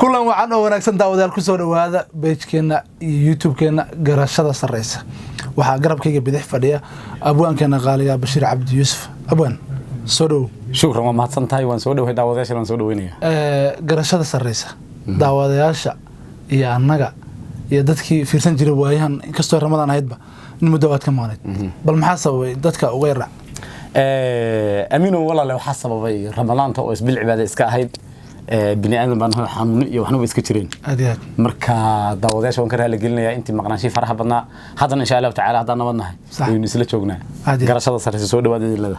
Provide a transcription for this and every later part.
Kulan wacan oo wanaagsan, daawadayaal. Kusoo dhowaada page-keenna iyo YouTube-keenna Garashada Sarreysa. Waxaa garabkayga bidix fadhiya abwaankeena qaaliga, Bashiir Cabdi Yuusuf. Abwaan, soo dhowow. Shukran, waa mahadsan tahay. Waan soo dhowahay, daawadayaashana waan soo dhaweynaya. Garashada Sarreysa, daawadayaasha iyo annaga iyo dadkii fiirsan jiray waayahan, inkastoo Ramadaan ahaydba in muddo waad ka maqnayd, bal maxaa sababay? Dadka uga yaraac. Amiino walaale, waxaa sababay Ramadaanta oo isbil cibaada iska ahayd. Bini aadan baan nahay, xanuuno iyo waxna way iska jireen. Aad iyo aad. Marka daawadayaasha waan ka raali gelinayaa intii maqnaanshii faraha badnaa. Haddana, insha Allahu tacaala, haddaan nabad nahay, waynu isla joognaa. Aad iyo aad. Garashada Sarreysa, soo dhawaada idinlada.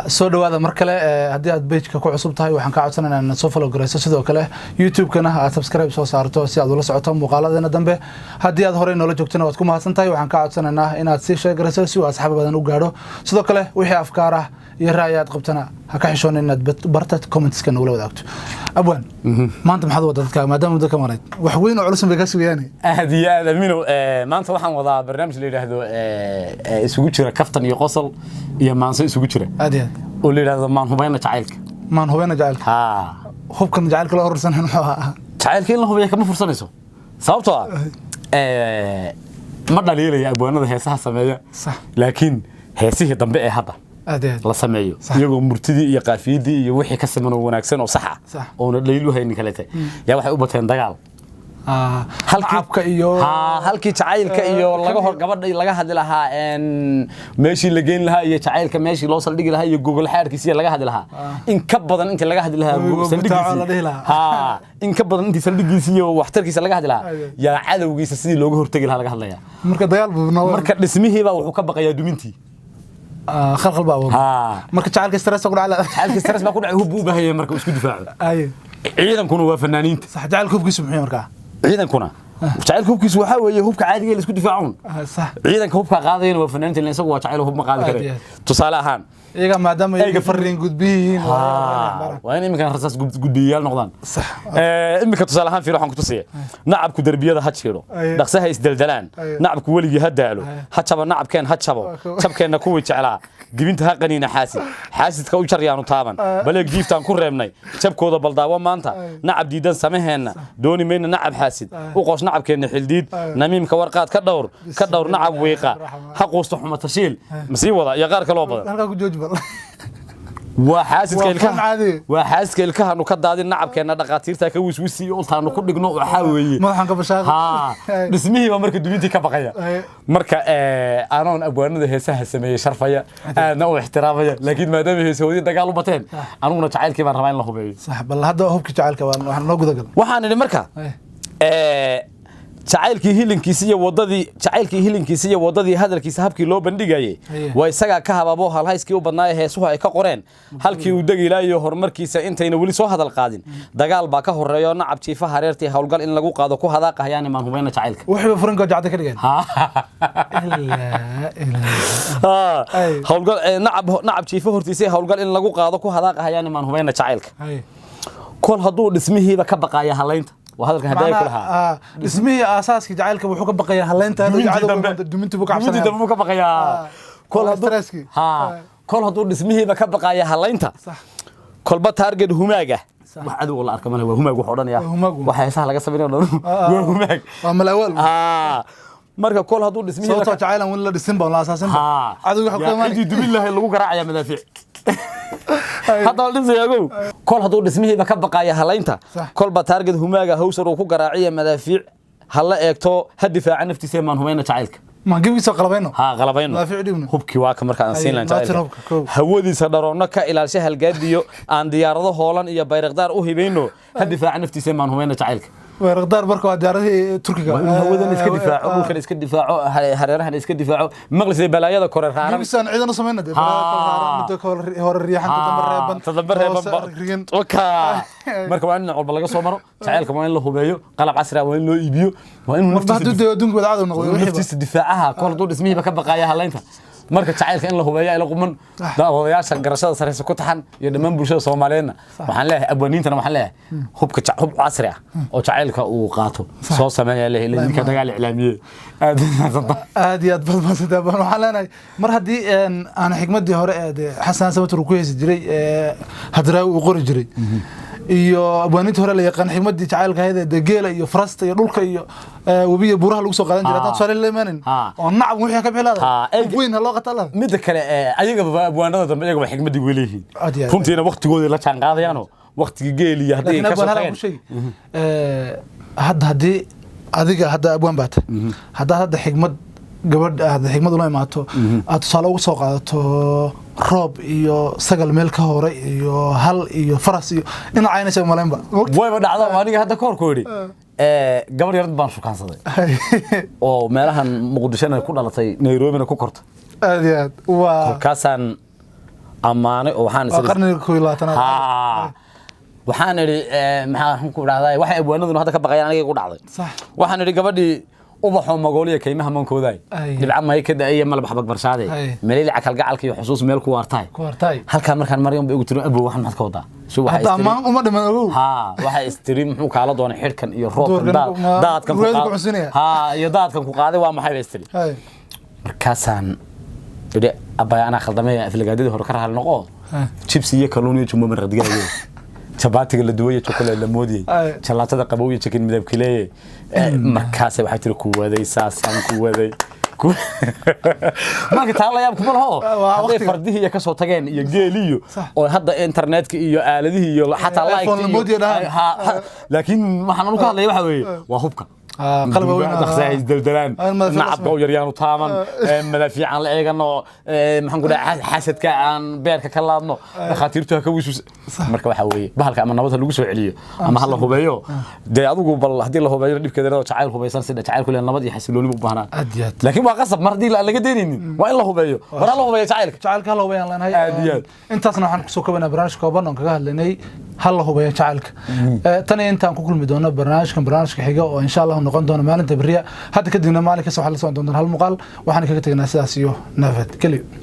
Soo dhawaada mar kale. Haddii aad page-ka ku cusub tahay, waxaan kaa codsanaynaa inaad soo follow garayso, sidoo kale YouTube-kana aad subscribe soo saarto si aad ula socoto muuqaaladeena dambe. Haddii aad horey noola joogtana, waad ku mahadsan tahay. Waxaan kaa codsanaynaa inaad sii share garayso si uu asxaab badan u gaadho. Sidoo kale wixii afkaar ah iyo ra'yi aad qabtana, ha ka xishoonin inaad barta comments-ka nagula wadaagto. Abwaan, maanta maxaad wadda dadkaaga, maadaama muddo ka marayd? Wax weyn oo culus bay kaa sugayaan. Aad iyo aad, Aminow. Maanta waxaan wadaa barnaamij la yidhaahdo isugu jira kaftan iyo qosol iyo maanso isugu jira, Aad iyo aad. oo la yidhaahdo "Maan hubayna jacaylka". Maan hubayna jacaylka? Ha. Hubkan jacaylka loo urursanan muxuu ahaa? Jacaylka in la hubiya kama fursanayso, sababtoo ah ma dhaliilaya abwaanada heesaha sameeya, laakiin heesihii dambe ee hadda Aad iyo aad. la sameeyo, iyagoo murtidii iyo qaafiyadii iyo wixii ka siman oo wanaagsan oo sax ah, oona dhaliil u haynin kaleete, yaa waxay u bateen dagaal. Nacabka iyo Halkii jacaylka iyo laga hor gabadha laga hadli lahaa, meeshii la geyn lahaa iyo jacaylka meeshii loo saldhigi lahaa iyo gogol xaarkiisa laga hadli lahaa, in ka badan intii laga hadli lahaa Webiga la dhihi lahaa. Ha, in ka badan intii saldhigiisa iyo waxtarkiisa laga hadli lahaa, yaa cadowgiisa sidii looga hortegi lahaa laga hadlaya. Marka dagaal buu noo. Marka dhismihiibaa wuxuu ka baqayaa dumintii. Khalkhal baa abuurmay. Marka jacaylka stress ku dhacay. Jacaylka stress baa ku dhacay, hub buu u baahan yahay marka uu isku difaaco. Ciidankuna waa fanaaniinta. Sax, jacaylka hubkiisu muxuu yahay markaa? Ciidankuna jacaylka hubkiisu waxaa weeye hubka caadiga ee la isku difaacuun. Ciidanka hubka qaadayana waa fanaaniinta, ileen isagu waa jacayl, hub ma qaadi Aad kare. iyo aad. Tusaale ahaan, Iyaga maadaama Eyga iyaga fariin gudbiyihiin. Waa in iminkan rasaas gudbiyayaal noqdaan. Iminka tusaale ahaan fiir, waxaan ku tusiya: nacabku derbiyada ha jiidho, dhaqse ha isdeldelaan, nacabku weligii ha daalo, ha jabo nacabkeen, ha jabo jabkeenna kuwii jeclaa, dibinta ha qaniina xaasid, xaasidka u jaryaanu taaban, baleeg jiiftaan ku reebnay jabkooda, baldaawo maanta nacab diidan samaheenna, dooni mayna nacab xaasid, u qoos nacabkeenna xildiid, namiimka warqaad ka dhowr, ka dhowr nacab wiiqa, ha quusto xuma tashiil, masii wada iyo qaar kaloo badan. Halkaa ku jooji bal. Waa xaasidka Waa fan ilkaha caadi. Waa xaasidka ilkahanu ka daadin nacabkeenna, dhaqaatiirta ka wiswisi ultaanu ku dhigno. Waxaa weeye Madaxan ka bashaaqo. Dhismihii baa marka dumintii ka baqaya. Marka anoon abwaanada heesaha sameeyey sharfaya, aadna u ixtiraamaya, laakiin maadaama heesahoodii dagaal u bateen, aniguna jacaylkii baan rabaa in la hubeeyo. Sax, bal hadda hubki jacaylka waan waxaan noo gudagal. Waxaan idhi marka jacaylkii hilinkiisa iyo wadadii, jacaylkii hilinkiisa iyo wadadii hadalkiisa, habkii loo bandhigayay, waa isagaa ka habaabo halhayskii u badnaa ee heesuhu ay ka qoreen, halkii uu degi ilaayo horumarkiisa intayna weli soo hadal qaadin, dagaal baa ka horeeyo, nacab jiifa hareertii howlgal in lagu qaado ku hadaaqahayaani. Maan hubayna jacaylka? Wuxuu furinka jacda ka dhigeen. Ilaa ilaa. Howlgal nacab jiifa hortiisa howlgal in lagu qaado ku hadaaqahayaani. Maan hubayna jacaylka? Kol hadduu dhismihiiba ka baqaaya halaynta, waa hadalkan hadda ay ku lahaa. Dhismihii aasaaskii jacaylka wuxuu ka baqayaa haleynta. Dumintii dambe. Dumintii buu ka Dumintii cabsanaya. dambe buu ka baqayaa. Kol Waa hadduu stresskii. Kol hadduu dhismihiiba ka baqaaya halaynta, kolba target humaaga, wax cadow la arka male, waa humaag wax odhanaya. Waa humaag. Waxa heesaha laga sameynaya oo dhan waa humaag. Waa malawaal. Marka kol hadduu dhismihiiba Sababtoo jacayl aan weli la dhisin ba la asaasin ba cadowga waxa ku Yaa imaanaya. Cidii dumin lahayd lagu garaacaya madaafiic hadda la dhisayaa. Kol hadduu dhismihiiba ka baqaaya halaynta, kolba target humaaga hawsar uu ku garaaciya madaafiic hala eegto, ha difaaca naftiisa. Maan hubayna jacaylka? Maan gebigiisa qalabayno? Ha, qalabayno. Madaafiic dhibno. Hubkii waa ka marka aan siin lahayn Maatin jacaylka. Hubka, kow. Hawadiisa dharoonno ka ilaalsha halgaadiyo, aan diyaarado hoolan iyo bayrakdaar u hibayno, ha difaaca naftiisa. Maan hubayna jacaylka? Bayrakdaar marka waa diyaaradihii Turkiga. Waa inuu hawadan iska difaaco, dhulkan iska difaaco, hareerahan iska difaaco, maqlisay balaayada kore raaran. Gebigiisa aan ciidan u samayna dee, midda ka hore riixan, ta dambe reeban, tadambe reeban. hoose rigan. Waka. Marka waa in dhinac walba laga soo maro jacaylka, waa in la hubeeyo, qalab casri ah waa in loo iibiyo, waa inuu Marba hadduu naftiisa dee adduunka wada cadow noqday inuu wixiiba. naftiisa difaacaha, kol hadduu dhismihiiba ka baqaaya halaynta. Marka jacaylka in la hubeeyo ila quman. Daawadayaasha Garashada Sareysa ku taxan iyo dhammaan bulshada Soomaaliyeedna waxaan leeyahay, abwaaniintana waxaan leeyahay, hubka hub casri ah oo jacaylka uu qaato soo sameeya leeyahay, ila idinka dagaal iclaamiyey. Aad u mahadsantahay. Aad iyo aad baad mahadsantahay. Baan waxaan leenahay, mar haddii aan xikmadii hore ee dee Xasan Samatar uu ku heesi jiray, Hadraawi uu qori jiray. Iyo abwaaniinta hore la yaqaan xigmadii jacaylka ahayd ee dee geela iyo farasta iyo dhulka iyo webiga buuraha lagu soo qaadan jiray, haddaan tusaale la imaanin oo nacab wixii ka bixi lahayd weyn ha loo qataa lahayd. Midda kale, ayagaba abwaanada dambe iyagaba xigmadii way leeyihiin. Aad iyo aad. Runtiina waqtigoodii la jaan qaadayaano, waqtigii geel iyo haddii ay laakiin ka soo abwaan halaan tageen. ku sheegi. Hadda haddii adiga hadda abwaan baata, haddaad hadda xigmad gabadh aad xigmad ula imaato, aad tusaale ugu soo qaadato roob iyo sagal meel ka hore iyo hal iyo faras iyo dhinac caynaysa malaynba. Wayba dhacda. Aniga hadda kahor ku idhi, gabar yarad baan shukaansaday oo meelahan Muqdishona ku dhalatay, Nairobina ku kortay. Aad iyo aad waa. Kolkaasaan ammaanay oo waxaan waa qarniga 21aad. Haa, waxaan idhi, maxaa ku dhahdaa, waxay abwaanaduna hadda ka baqayaan aniga igu dhacday. Waxaan idhi gabadhii: ubaxoo magooliya kaymaha mankoodaay, dhibca may ka da'aya malab xabag barshaade, melilica kalgacalka iyo xusuus meel ku waartaay. Ku hartaay. Halkaa markaan maryan bay igu tiri: abow, waxan maxaad ka wadaa? So waxay hadda istiri ammaan uma dhiman, ogow. Haa, waxay istiri muxuu kaala doonay xidhkan iyo roobkan duurkan daadkan ku ruweeda ku cunsinaya. Haa, iyo daadkan ku qaaday waa maxay, bay istiri. Markaasaan idhi: abaya, anaa khaldamay, aflagaadadii hore ka raali noqo. Jibsi iyo kalluun iyo jumbo maraq digaago, jabaatiga la duway iyo chocolate la moodiyey, jalaatada qabow iyo chicken midabkileeye. Markaasay waxay tiri: ku waday, saasaan ku waday. Marka taa la yaab kuma laho waa hadday waqtiga. Fardihii iyo kasoo tageen iyo geeliyo oo hadda internetka iyo aaladihii iyo xataa iPhone like la moodiyo dhahaan. Laakiin waxaan anu ka hadlaya waxa weeye waa hubka. Qalab waaweyn, dhaqsaha isdeldelaan, madaafiic nacabka u yaryaanu taaman, madaafiic aan la eegano, maxaan ku dhahay, xasadka aan beerka ka laadno, dhakhaatiirtu ha ka wisuus. Marka waxaa weeye bahalka ama nabad ha lagu soo celiyo ama ha la hubeeyo. Dee adigu bal haddii la hubeeyo dhibkeeda jacayl hubaysan sida jacaylku leen nabad iyo xasilooni u baahnaa. Aad iyo aad. Laakiin waa qasab mar haddii aan laga daynaynin, waa in la hubeeyo, war ha la hubeeyo jacaylka. Jacaylka ha la hubeeyaan leenahay. Aad iyo aad. Intaasna waxaan kusoo kobanaa barnaamij kooban oon kaga hadlaynay ha la hubeeyo jacaylka. Tan iyo intaan ku kulmi doono barnaamijkan barnaamijka xiga oo insha Allah noqon doono maalinta beriya, hadda kadibna maalin kasta waxaa la socon doontaan hal muuqaal. Waxaan kaga tegnaa sidaas iyo nabad geliyo.